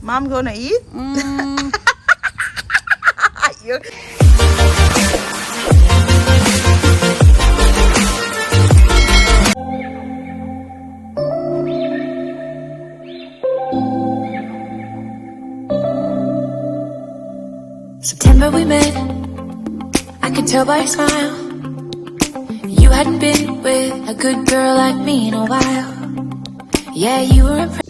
Mom gonna eat? Mm. You- September we met. I could tell by your smile. You hadn't been with a good girl like me in a while. Yeah, you were impressed.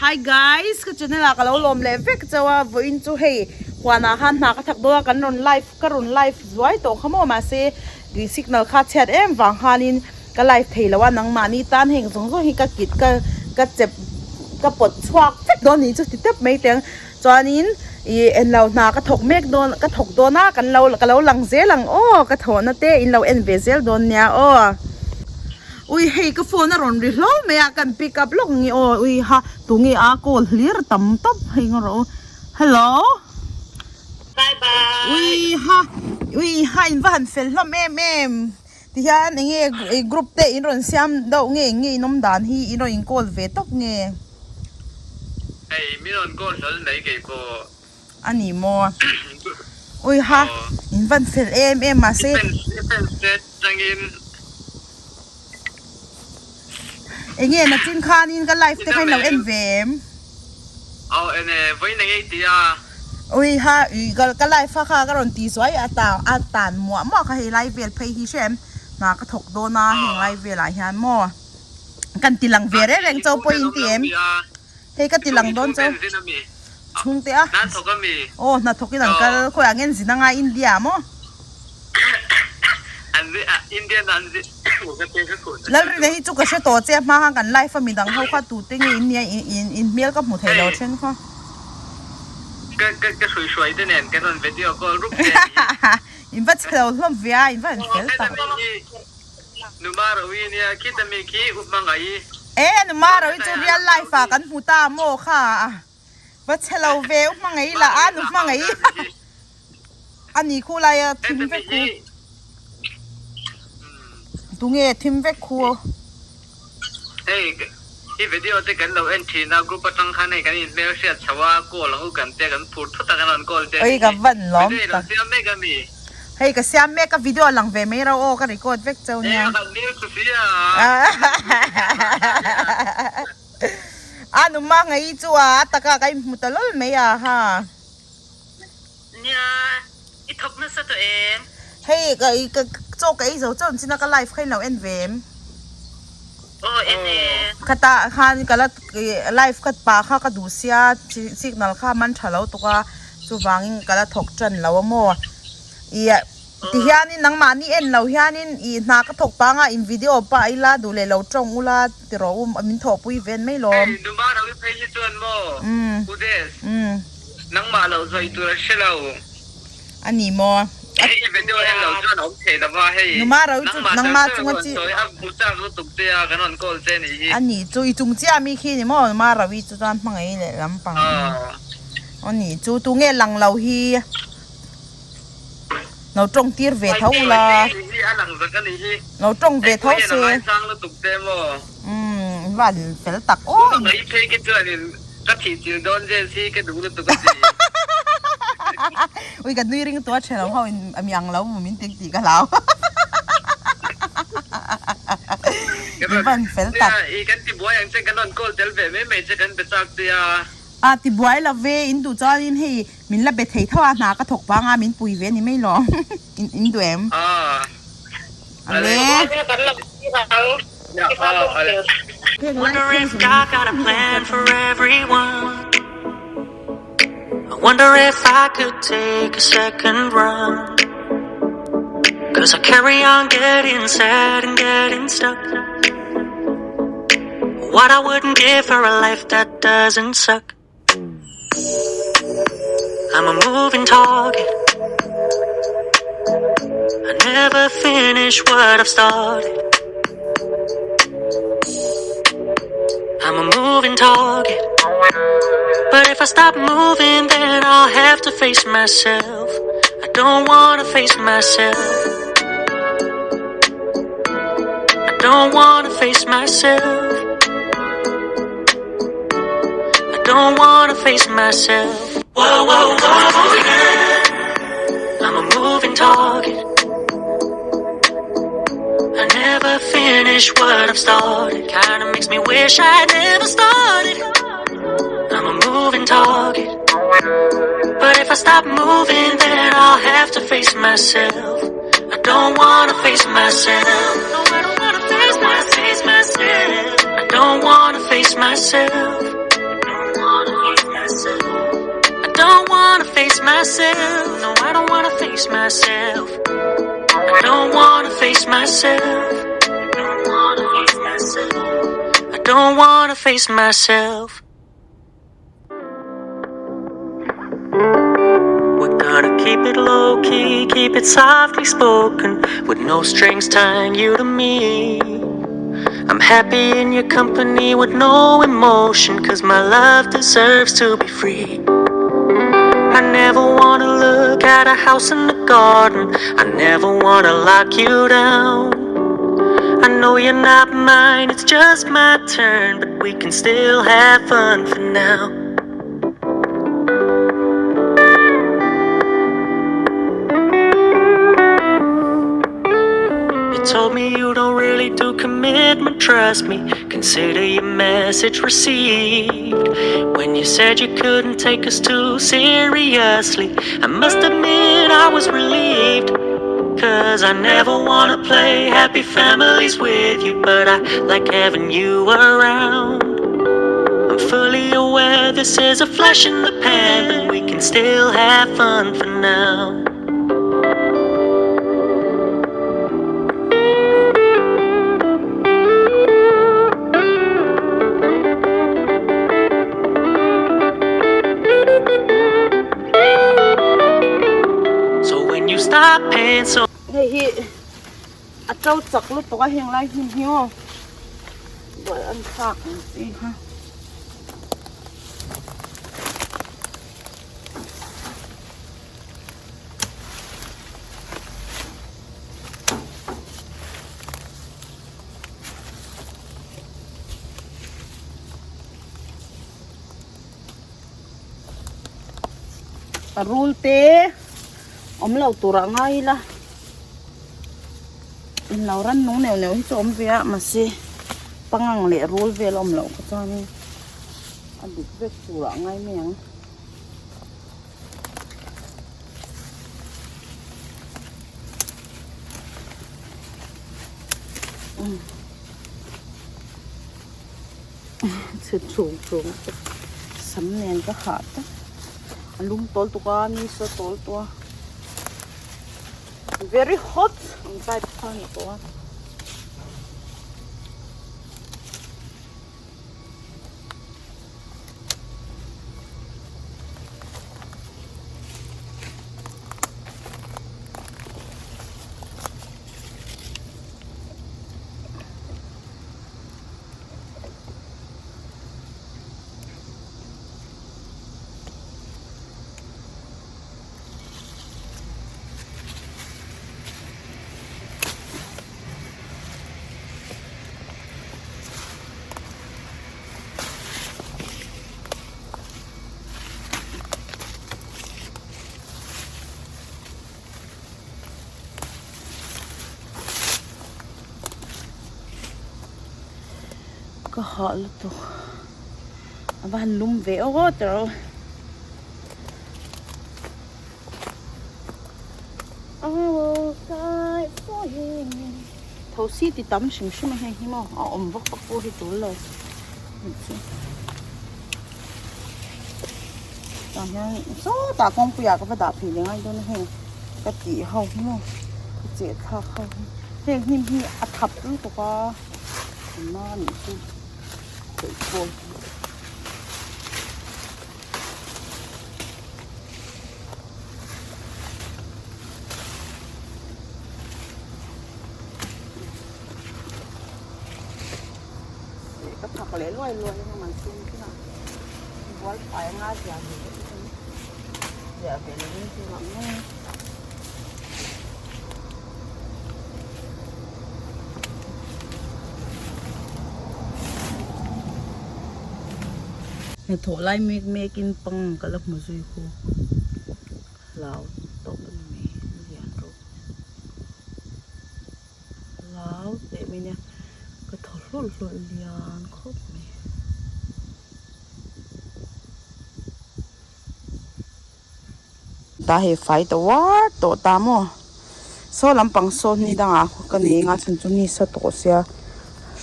Hi guys, ka channel ah ka lo lawm leh vek chauh a, vawiin chu hei huanah khan hna ka thak dawn a, kan rawn live ka rawn live zuai tawh kha maw mahse tui signal kha chhiat em vang khanin ka live thei lo a, nangmahni tan heng zawng zawng hi ka kit ka ka chep ka pawt chhuak vek dawn ni chu ti tep mai teng chuanin ih englo hna ka thawk mek dawn ka thawk dawn a kan lo ka lo lang zel ang aw ka thawhna te in lo en ve zel dawn nia aw. Ui hei ka phone a rawn ri hlo mai a kan pick up lawk nge aw ui ha tunge a call hlir tam tawp hei ngaw rawh u hello Bye bye ui ha ui ha in va han fel hlawm em em ti hian eng nge group te in rawn siam deuh nge eng nge in awm dan hi in rawn in call ve tawp nge. Hei min rawn call hlawl mai keipawh. A ni maw? Ui ha, in van fel em em mahse. I fans te tangin. Enge nachin khanin ka live te kha in lo en ve em? Aw en e, vawiin enge i ti a? Ui ha, ui ka live kha kha ka rawn ti zuai a ta a tan muah muah kha hei lai vel phei hi hre em? Hna ka thawk dawn a heng lai velah hian maw? Kan ti lang ve reng reng chau pawhin ti em? Hei ka ti lang dawn chau. Chhungte a. Aw hnathawk in an kal khawiah nge an zin anga India maw? Lalrina hi chu ka hre tawh che a hma khan kan live a midang ho kha tute nge in nia in hmel ka hmu thei lo then kha. In va chhe lo hlawm ve a in va han fel tak. E Numarawi chu real life ah kan hmu ta maw kha va chhe lo ve u hmangaih lah a nu hmangaih a ni khu lai a thim vek khu tunge thim vek khu. Hei i video te kan lo en thin a group atang khan hei kan in hmelhriat chho a call ang u kan tia kan phur thut a kan rawn call che Oi ka van lawm video i lo siam mek ami. Hei ka siam mek a video lang ve mai ro aw ka record vek chau nia. Eng a kan nil chu sia. A nu ma ngai chu a a taka ka inhmu ta lawlh mai a ha. Nia i thawk nasa tawh em? Hei ka i ka chaw ka ei zo chauh chin a ka live kha in lo en ve em? Aw en e. Khata khan ka la live ka pa kha ka duh sia signal kha man tha lo tuk a chuvangin ka la thawk tan lo a maw ih ti hianin nangmahni en lo hianin ih hna ka thawk pang a in video pah ila duh leh lo tawng ula ti rawh u min thawhpui ven mai lawm. Hei numa ro i phei hi chuan maw U Des nangmah lo sawi tur a hre lo. A ni maw? Hei i video en lo chuan a awm thei lo va hei. Numa ro chu nangmah chunga chi. Nangmah sawi a hmu chak lutuk che a kan rawn call che nih hi. A ni chu i chung chiah mi khi ni maw numa ro i chu chuan hmangaih leh lampang. Aw ni chu tunge lang lo hi lo tawng tir ve tho ula. Lo tawng ve tho se. Umm van fel tak aw. Ui ka nui ring tua ṭhelo ho in mi ang lo min ti tih ka hlau. In van fel tak. A ti buai lo ve in duh chuanin hei min la be thei tho a hna ka thawk pang a min pui ve a ni mai lo in duh em? Ale. Wonder if God got a plan for everyone I wonder if I could take a second run Cause I carry on getting sad and getting stuck What I wouldn't give for a life that doesn't suck I'm a moving target I never finish what I've started I'm a moving target But if I stop moving then I'll have to face myself I don't wanna face myself I don't wanna face myself. don't wanna face myself. Whoa, whoa, whoa, yeah. I'm a moving target. I never finish what I've started. Kinda makes me wish I never started. I'm a moving target. But if I stop moving, then I'll have to face myself. I don't wanna face myself. No, I don't wanna face my, face myself. I don't wanna face myself. I don't wanna face myself. I don't wanna face myself. No, I don't wanna face myself. I don't wanna face myself. I don't wanna face myself. I don't wanna face myself. We're gonna keep it low key, keep it softly spoken, with no strings tying you to me. I'm happy in your company with no emotion, cause my love deserves to be free. I never wanna look at a house in the garden, I never wanna lock you down. I know you're not mine, it's just my turn, but we can still have fun for now. You told me you don't really do commitment, trust me. Consider your message received. When you said you couldn't take us too seriously, I must admit I was relieved. Cause I never wanna play happy families with you, but I like having you around. I'm fully aware this is a flash in the pan, but we can still have fun for now. So when you stop paying so Hei hi a to chak lutuk a heng lai hnim hi aw bual an thlak ang chi kha. A rul te awm lo tur ah ngai ila in lo ran nung neuh neuh hi chu awm ve a mahse pangang leh rul vel a awm loh kha chuanin a dik vek tur ah ngai mai ang. Chhe chhung chhung te sam nen ka hah tak a lum tawl tuk a ni saw tawl tawh a very hot ang type kha a ni tawh a. Ka hah lutuk a va han lum ve aw tawh rawh Thosi ti tam hrim hrim a hei hi maw a awm vak vak pawh hi tul lo tah hian sawtah kawngpuiah ka va dah phei leh ngai dawn a heng ka tih ho hi maw ka cheh thlak ho hi heng hnim hi a thap lutuk a na a nih chu khawih pawh hi. Ka thak leh luai luai a man chhung chu a bual fai anga zia ve leh in zia ve leh in chu ang mai a. Hnathawh lai mek mek in pang ka la hmu zui khu hlau tawp a ni mai lian ropui hlau teh mai nia ka thaw hlawlh hlawlh lian khawp mai. Ta hei fai ta uar tawh ta maw saw lampang saw ni dangah ka nei anga chhan chu ni sa tawh sia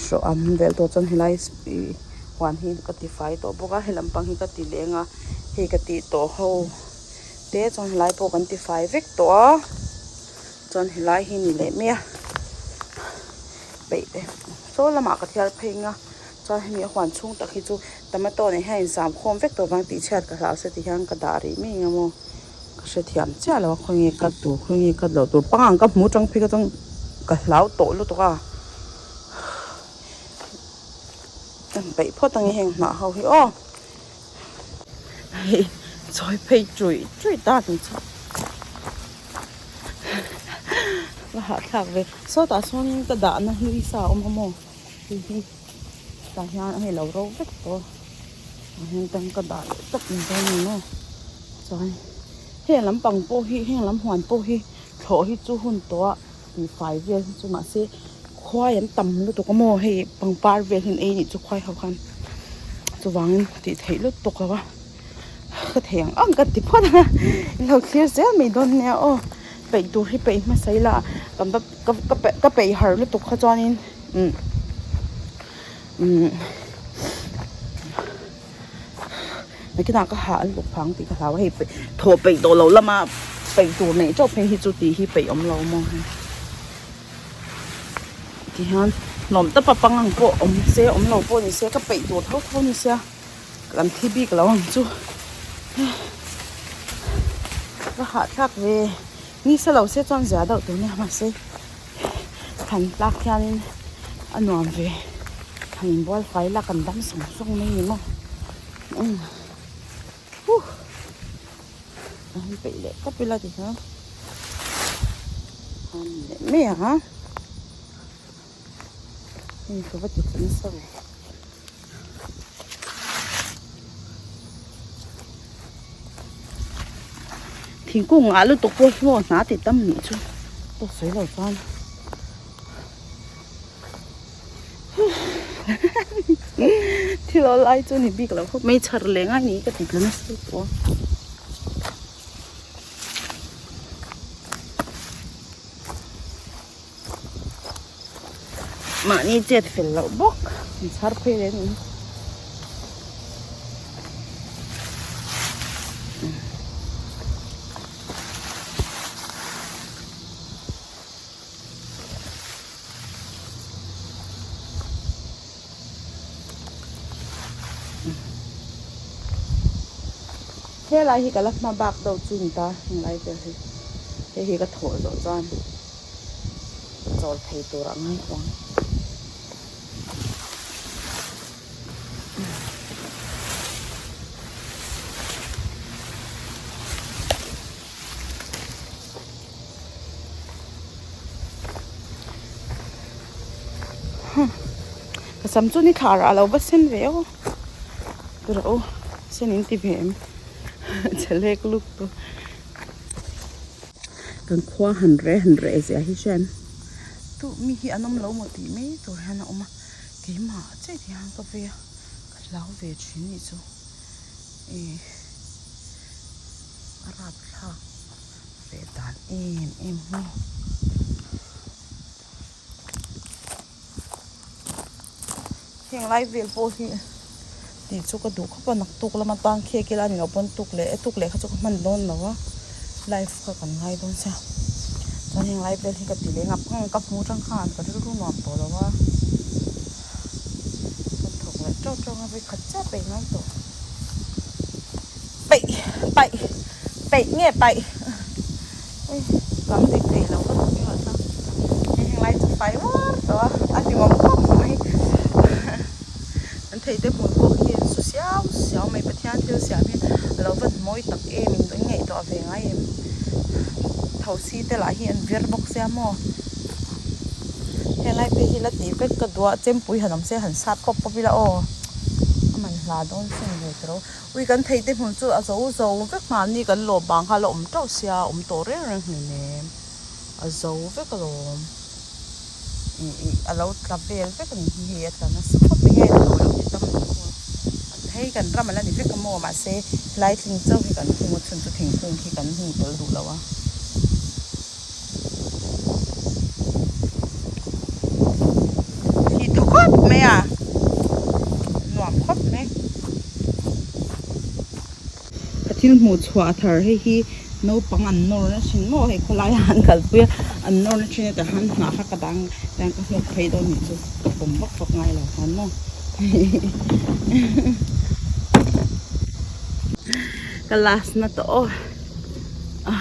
hrawh am vel tawh chuan helai ih huan hi ka ti fai tawh bawk a he lampang hi ka ti leng a hei ka tih tawh ho te chuan helai pawh kan ti fai vek tawh a chuan helai hi ni leh mai a peih saw lamah ka thial phei ang a. Chuan hemi a huan chhung tak hi chu tomato nen hian a inzam khawm vek tawh vang tih chhiat ka hlau se ti hian ka dah rih mai eng emaw ka hrethiam chiah lo a khawnge cut tur khawnge cut loh tur pangang ka hmu tang phei kha chuan ka hlau tawh lutuk a ka peih phawt ang e heng hnah ho hi aw hei chawi phei chuih chuih ta ang chu va hahthlak ve sawtah sawn ka dahna hlui sa a awm a maw. Hei hi tah hian hei lo ro vek tawh a hian tang ka dah leh tawp mai dawn a ni maw chuan heng lampang pawh hi heng lam huan pawh hi thlawh hi chu hun tawh a tihfai vel hi chu mahse khuai an tam lutuk a maw hei pangpar vel hi an ei nih chu khuai ho khan chuvangin tih theih lutuk lo a ka thei ang ang ka ti phawt a in lo thlir zel mai dawn nia aw peih tur hi peih hmasa ila kan va ka peih har lutuk kha chuanin umm umm nakinah ka hah lutuk phang tih ka hlau a hei thawh peih tawh loh lama peih tur neih teuh phei hi chu tih hi peih awm lo maw hei tihian hlawm tapa pangang pawh awm se awm lo pawh ni se ka peih tur tho tho ni sia. Kan thi bik lo ang chu va hahthlak ve ni sa lo se chuan zia deuh tur nia mahse thlan tlak hianin a nuam ve han inbual fai la kan dam sawng sawng mai ni maw umm huh a han peih leh tawp ila tikhan a ni leh mai ang hei ka va ti tla nasa ve. Thingkung ah lutuk pawh hi maw hna ti tam nih chu tawk sawi lo chuan thil awl ai chu ni bik lo khawp mai chhar leh ngai ni ka ti tla nasa lutuk a. Mahni chet fel loh bawk an chhar phei leh a ni. Helai hi ka la hma bak deuh chu ni ta helai vel hi hei hi ka thawh zawh chuan chawl thei tur ang ngai tawh ang. Ka sam chu ni thla rah lo va sen ve aw tawrh aw sen in ti ve em chelek luk tawh kan khua han reh han reh zia hi hriat tu mi hi an awm lo maw tih mai tur hian a awm a keimah chiah ti hian ka vei a ka hlau ve thin nih chu eh. A rapthlak ve dan em em hi. Heng lai vel pawh hi tih chu ka duh khawp a naktuk lama tang khek ila a ni loh pawn tuk leh e tuk leh kha chu ka hman dawn lo a life kha kan ngai dawn sia chuan heng lai vel hi ka ti leh ngap ngap ka hmu atang khan ka rilru nuam tawh lo a ka thawk leh teuh teuh ang a vawikhat chiah peih ngai tawh. Peih paih peih nge paih ui lam dik thei lo ka duh erawh chuan hei heng lai chu fai uar tawh a a hlimawm khawp mai an thei te hmun pawh hi an su siau siau mai Pathian thil siam hi a lo van mawi tak em in ngaihtuah ve ngai em thosi te lah hi an vir bawk sia maw helai phei hi la tih vek ka duh a chempui han awm se han sat pawp pawp ila aw a man hla dawn sin ve tawh. ro ui kan thei te hmun chu a zo zo vek mahni kan lawm vang kha a la awm teuh sia a awm tawh reng reng hleinem a zo vek alawm ih ih a lo tla vel vek a ni hi hei a tla nasa khawp mai hei a tawh loh hi tam hei kan ram a la ni vek a maw mahse helai thing chauh hi kan hung a chhun chu thingkung khi kan hung tel duh lo a. Thih thaw khawp mai a, nuam khawp mai. Ka thil hmuh chhuah a thar hei hi naupang an nawr na thin maw hei khawlai ah an kalpui a an nawr na thin a tah hian hnah kha ka dang tiang ka hnuk phei dawn nih chu ka pawm vak vak ngai lo khan maw ka last na tawh aw.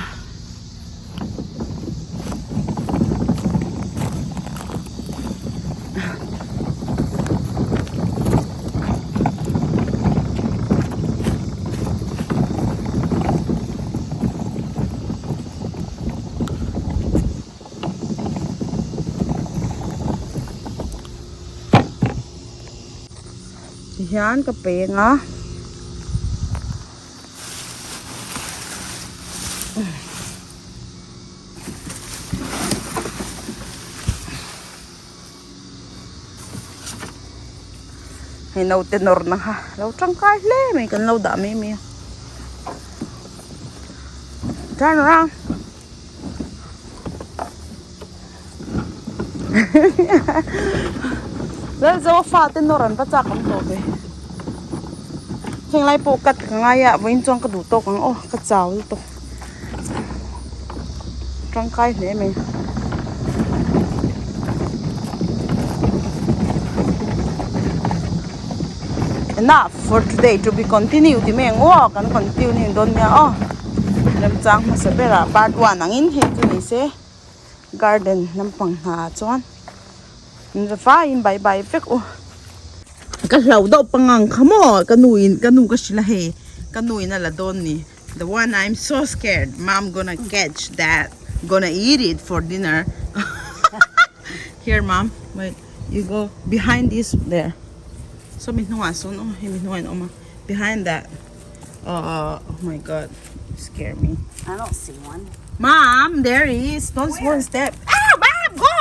Tihian ka peng a. Hei naute nawrna kha lo tangkai hle mai kan lo dah mai mai a turn around Lalzo fate nawr an va chak ang tawh ve henglai pawh cut ka ngai a vawiin chuan ka duh tawk ang aw ka chau lutuk tangkai hle mai. Enough for today to be continue ti mai ang aw kan continue dawn nia aw remchang hmasa berah part one angin hei chu ni se. Garden lampang hna ah chuan in va vaiin bye bye vek u. Ka hlauh deuh pangang kha maw ka nu in ka nu ka hrilh a hei ka nu in a la dawn ni the one I'm so scared mom gonna catch that gonna eat it for dinner here mom wait you go behind this there saw mi hnungah sawn aw hei mi hnungah in awm a behind that. Oh, oh my god. You scare me. I don't see one. Mom, there he is. Don't Where? step. Ah, Mom, go!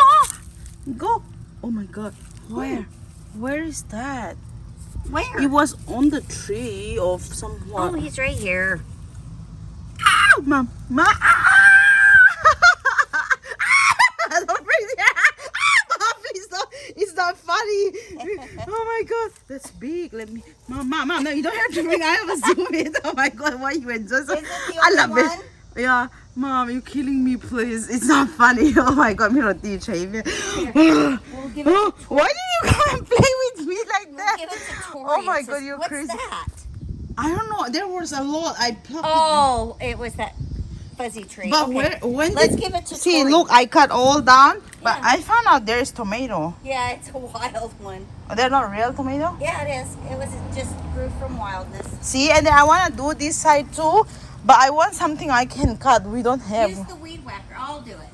Go. Oh my god. Where? Where is that? Where? It was on the tree of someone. Oh, he's right here. Ow, Mom. Mom. Ah! Don't breathe. Ah, Mom, please don't. It's not funny. Oh my god. That's big. Let me. Mom, mom, mom, no, you don't have to bring. I have a zoom it. Oh my god, why you enjoy so? Is it the I love only it. one? Yeah, mom, you're killing me, please. It's not funny. Oh my god, me roti chahiye. We'll give it. Oh, why did you come and play with me like that? Give it to Tori. Oh my and god, says, you're What's crazy. that? I don't know. There was a lot. I plucked it. Oh, it was that fuzzy tree. But okay. where when Let's did, give it to See, Tori. look, I cut all down, but Yeah. I found out there is tomato. Yeah, it's a wild one. They're not real tomato. Yeah, it is. It was it just grew from wildness. See, and then I wanna do this side too, but I want something I can cut. We don't have. Use the weed whacker. I'll do it.